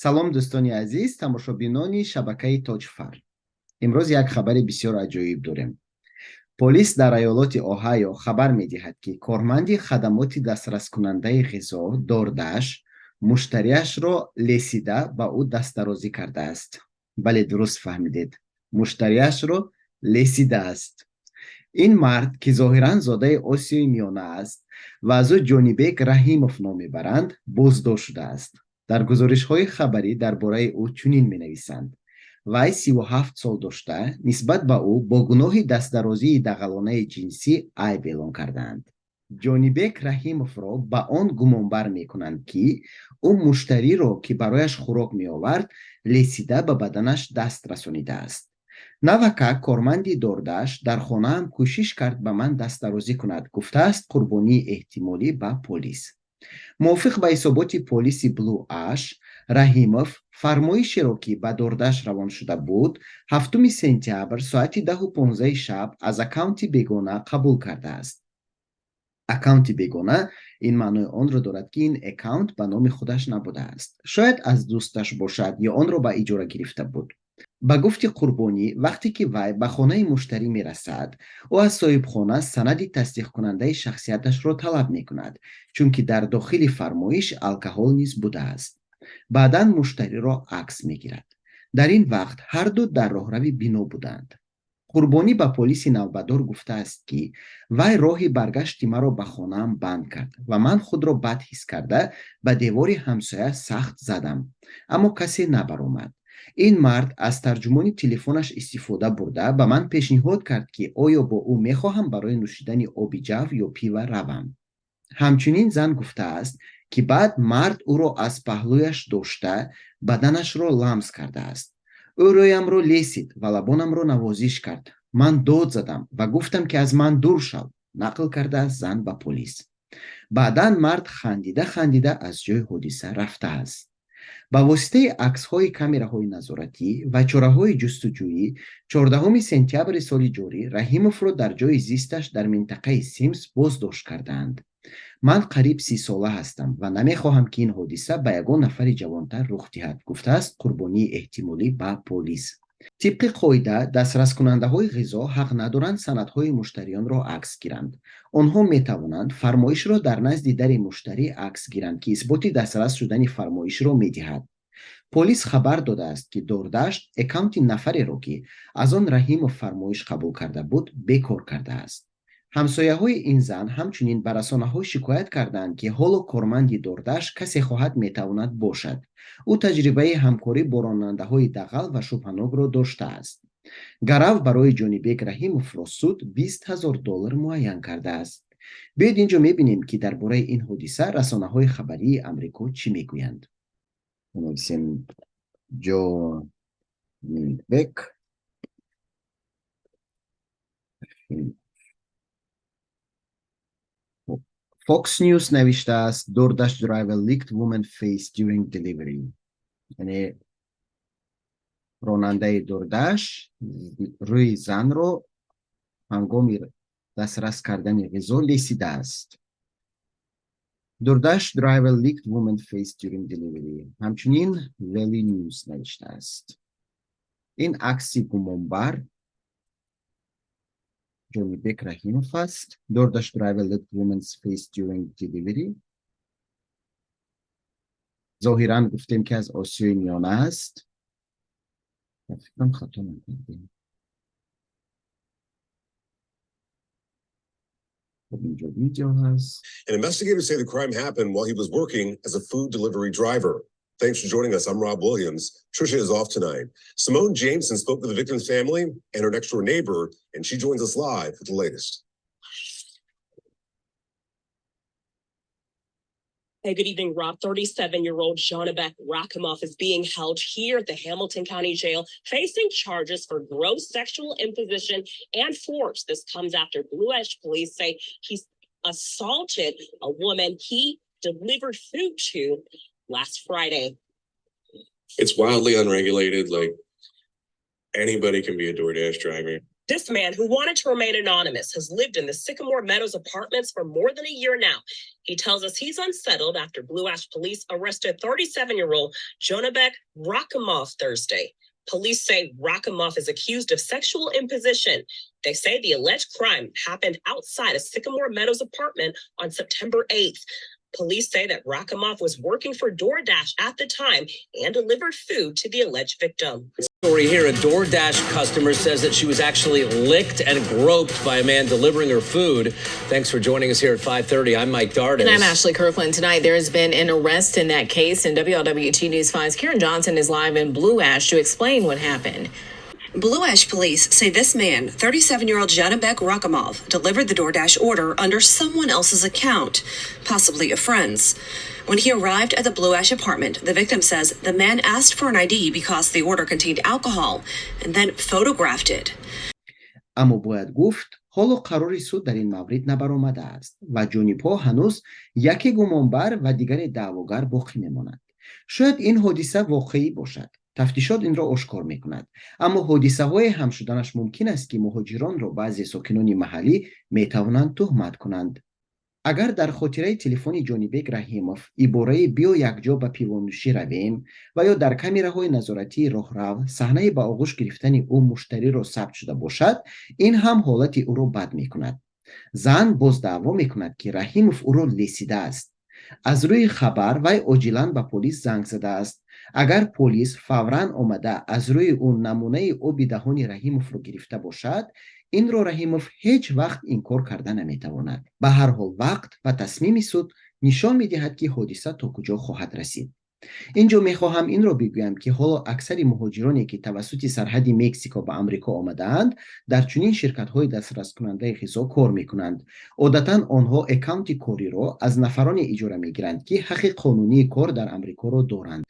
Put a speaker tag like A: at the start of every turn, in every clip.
A: Салом, дӯстони азиз, тамошобинони шабакаи Тоҷфар. Имрӯз як хабари бисёр аҷоиб дорем. Полис дар аёлоти Оҳайо хабар медиҳад, ки корманди хадамоти дастраскунандаи ғизо DoorDash муштариашро лесида, ба ӯ дастдарозӣ кардааст. Бале, дуруст фаҳмидед, муштариашро лесидааст. Ин мард, ки зоҳиран зодаи Осиёи Миёна аст ва аз ӯ Ҷонибек Раҳимов ном мебаранд, боздошт шудааст. Дар гузоришҳои хабарӣ дар бораи ӯ чунин менависанд: вай 37 сол дошта, нисбат ба ӯ бо гуноҳи дастдарозии дағалонаи ҷинсӣ айб эълон кардаанд. Ҷонибек Раҳимовро ба он гумонбар мекунанд, ки ӯ муштариро, ки барояш хӯрок меовард, лесида, ба баданаш даст расонидааст. «Навакак корманди DoorDash дар хонаам кӯшиш кард ба ман дастдарозӣ кунад», гуфтааст қурбонии эҳтимолӣ ба полис. Мувофиқ ба ҳисоботи полиси Блу Аш, Раҳимов фармоишеро, ки ба DoorDash равон шуда буд, 7 сентябр соати 10:15 шаб аз аккаунти бегона қабул кардааст. Аккаунти бегона ин маънои онро дорад, ки ин аккаунт ба номи худаш набудааст, шояд аз дӯсташ бошад ё онро ба иҷора гирифта буд. Ба гуфти қурбонӣ, вақте ки вай ба хонаи муштарӣ мерасад, ӯ аз соҳибхона санади тасдиқкунандаи шахсияташро талаб мекунад, чунки дар дохили фармоиш алкоҳол низ будааст. Баъдан муштариро акс мегирад. Дар ин вақт ҳарду дар роҳрави бино буданд. Қурбонӣ ба полиси навбатдор гуфтааст, ки вай роҳи баргашти маро ба хонаам банд кард ва ман худро бад ҳис карда, ба девори ҳамсоя сахт задам, аммо касе набаромад. Ин мард аз тарҷумони телефонаш истифода бурда, ба ман пешниҳод кард, ки оё бо ӯ мехоҳам барои нӯшидани оби ҷав ё пива равам. Ҳамчунин зан гуфтааст, ки баъд мард ӯро аз паҳлӯяш дошта, баданашро ламс кардааст. Ӯ рӯямро лесид ва лабонамро навозиш кард. Ман дод задам ва гуфтам, ки аз ман дур шав, нақл кардааст зан ба полис. Баъдан мард хандида хандида аз ҷои ҳодиса рафтааст. Ба воситаи аксҳои камераҳои назоратӣ ва чораҳои ҷустуҷӯӣ 14 сентябри соли ҷорӣ Раҳимовро дар ҷои зисташ дар минтақаи Симс боздошт кардаанд. «Ман қариб 30-сола ҳастам ва намехоҳам, ки ин ҳодиса ба ягон нафари ҷавонтар рух диҳад», гуфтааст қурбонии эҳтимолӣ ба полис. Тибқи қоида, дастраскунандаҳои ғизо ҳақ надоранд санадҳои муштариёнро акс гиранд. Онҳо метавонанд фармоишро дар назди дари муштарӣ акс гиранд, ки исботи дастрас шудани фармоишро медиҳад. Полис хабар додааст, ки DoorDash аккаунти нафареро, ки аз он Раҳимов фармоиш қабул карда буд, бекор кардааст. Ҳамсояҳои ин зан ҳамчунин ба расонаҳо шикоят карданд, ки ҳоло корманди DoorDash касе хоҳад метавонад бошад. Ӯ таҷрибаи ҳамкорӣ бо ронандаҳои дағал ва шубҳанокро доштааст. Гарав барои Ҷонибек Раҳимовро суд 20 000 доллар муайян кардааст. Биёед, инҷо мебинем, ки дар бораи ин ҳодиса расонаҳои хабарии Амрико чӣ мегӯянд. Менависем Ҷонибек Раҳимов. Fox News навиштааст: «DoorDash driver licked woman face during delivery», яъне ронандаи DoorDash рӯи занро ҳангоми дастрас кардани ғизо лесидааст. «DoorDash driver licked woman face during delivery». Ҳамчунин Valley News навиштааст. Ин акси гумонбар Ҷонибек Раҳимов аст. «DoorDash driver licked woman's face during delivery». Зоҳиран гуфтем, ки аз Осиёи Миёна аст. Фикрам, хато накардем. Хоб, инҷо видео ҳаст.
B: And investigators say the crime happened while he was working as a food delivery driver. Thanks for joining us. I'm Rob Williams. Trisha is off tonight. Simone Jameson spoke with the victim's family and her next door neighbor, and she joins us live with the latest.
C: Hey, good evening, Rob. 37-year-old Zhanibek Rakhimov is being held here at the Hamilton County Jail, facing charges for gross sexual imposition and force. This comes after Blue Ash police say he assaulted a woman he delivered food to last Friday.
D: It's wildly unregulated. Like, anybody can be a DoorDash driver.
C: This man, who wanted to remain anonymous, has lived in the Sycamore Meadows apartments for more than a year now. He tells us he's unsettled after Blue Ash police arrested 37-year-old Jonabek Rakhimov Thursday. Police say Rakhimov is accused of sexual imposition. They say the alleged crime happened outside a Sycamore Meadows apartment on September 8th. Police say that Rakhimov was working for DoorDash at the time and delivered food to the alleged victim.
D: Story here, a DoorDash customer says that she was actually licked and groped by a man delivering her food. Thanks for joining us here at 5:30. I'm Mike Dardis.
E: And I'm Ashley Kirklen. Tonight, there has been an arrest in that case, and WLWT News 5's Karen Johnson is live in Blue Ash to explain what happened.
F: Blue Ash police say this man, 37-year-old Zhanibek Rakhimov, delivered the DoorDash order under someone else's account, possibly a friend's. When he arrived at the Blue Ash apartment, the victim says the man asked for an ID because the order contained alcohol and then photographed it.
A: Аммо бояд гуфт, ҳоло қарори суд дар ин маврид набаромадааст ва ҷонибҳо ҳанӯз яке гумонбар ва дигаре даъвогар боқӣ мемонад. Шояд ин ҳодиса воқеӣ бошад, тафтишот инро ошкор мекунад, аммо ҳодисаҳое ҳам шуданаш мумкин аст, ки муҳоҷиронро баъзе сокинони маҳаллӣ метавонанд туҳмат кунанд. Агар дар хотираи телефони Ҷонибек Раҳимов ибораи «Биё, якҷо ба пивонӯшӣ равем» ва ё дар камераҳои назоратии роҳрав саҳнаи ба оғӯш гирифтани ӯ муштариро сабт шуда бошад, ин ҳам ҳолати ӯро бад мекунад. Зан боз даъво мекунад, ки Раҳимов ӯро лесидааст. Аз рӯи хабар вай оҷилан ба полис занг задааст. Агар полис фавран омада, аз рӯи ӯ намунаи оби даҳони Раҳимовро гирифта бошад, инро Раҳимов ҳеҷ вақт инкор карда наметавонад. Ба ҳар ҳол, вақт ва тасмими суд нишон медиҳад, ки ҳодиса то куҷо хоҳад расид. Ин ҷо мехоҳам инро бигӯям, ки ҳоло аксари муҳоҷироне, ки тавассути сарҳади Мексико ба Амрико омадаанд, дар чунин ширкатҳои дастраскунандаи ғизо кор мекунанд. Одатан онҳо аккаунти кориро аз нафароне иҷора мегиранд, ки ҳаққи қонунии кор дар Амрикоро доранд.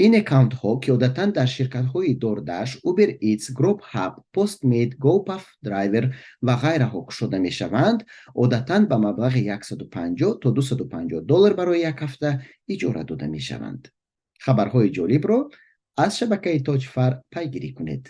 A: Ин аккаунтҳо, ки одатан дар ширкатҳои DoorDash, Uber Eats, Grubhub, Postmates, Gopuff Driver ва ғайраҳо кушода мешаванд, одатан ба маблағи 150 то 250 доллар барои як ҳафта иҷора дода мешаванд. Хабарҳои ҷолибро аз шабакаи Тоҷфар пайгирӣ кунед.